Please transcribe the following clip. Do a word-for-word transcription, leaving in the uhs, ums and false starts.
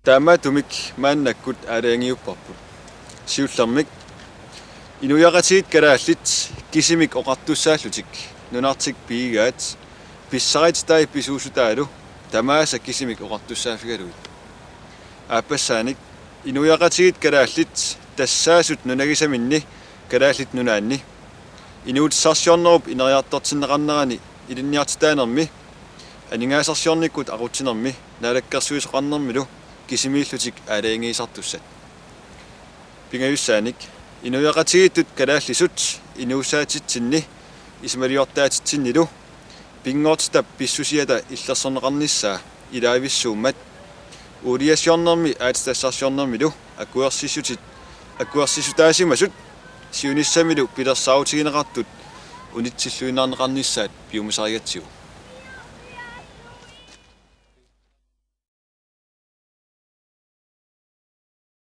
Taamaattumik maannakkut aalajangiupparput. Siullermik inuiaqatigiit kalaallit kisimik oqartussaallutik nunartik pigigaat pissarititai pisuussutaalu tamaasa kisimik oqartussaaffigalugit. Aappassaanik inuiaqatigiit kalaallit tassaasut nunagisaminni Kalaallit Nunaanni inuutissarsiornerup ineriartortinneqarnerani ilinniartitaanermi aningaasarsiornikkut aqutsinermi naalakkersuisoqarnermilu kisimiillutik aalajangiisartussat. Pingajussaanik inuiaqatigiittut kalaallisut inuussaatitsinni isumaliortaatitsinnilu pinngortitap pissusiata illersorneqarnissaa ilaavissuummat uuliassiornermi aatsitassarsiornermilu akuersissutit akuersissutaasimasut siunissamilu pilersaarutigineqartut unitsilluinnarneqarnissaat piumasarigatsigu.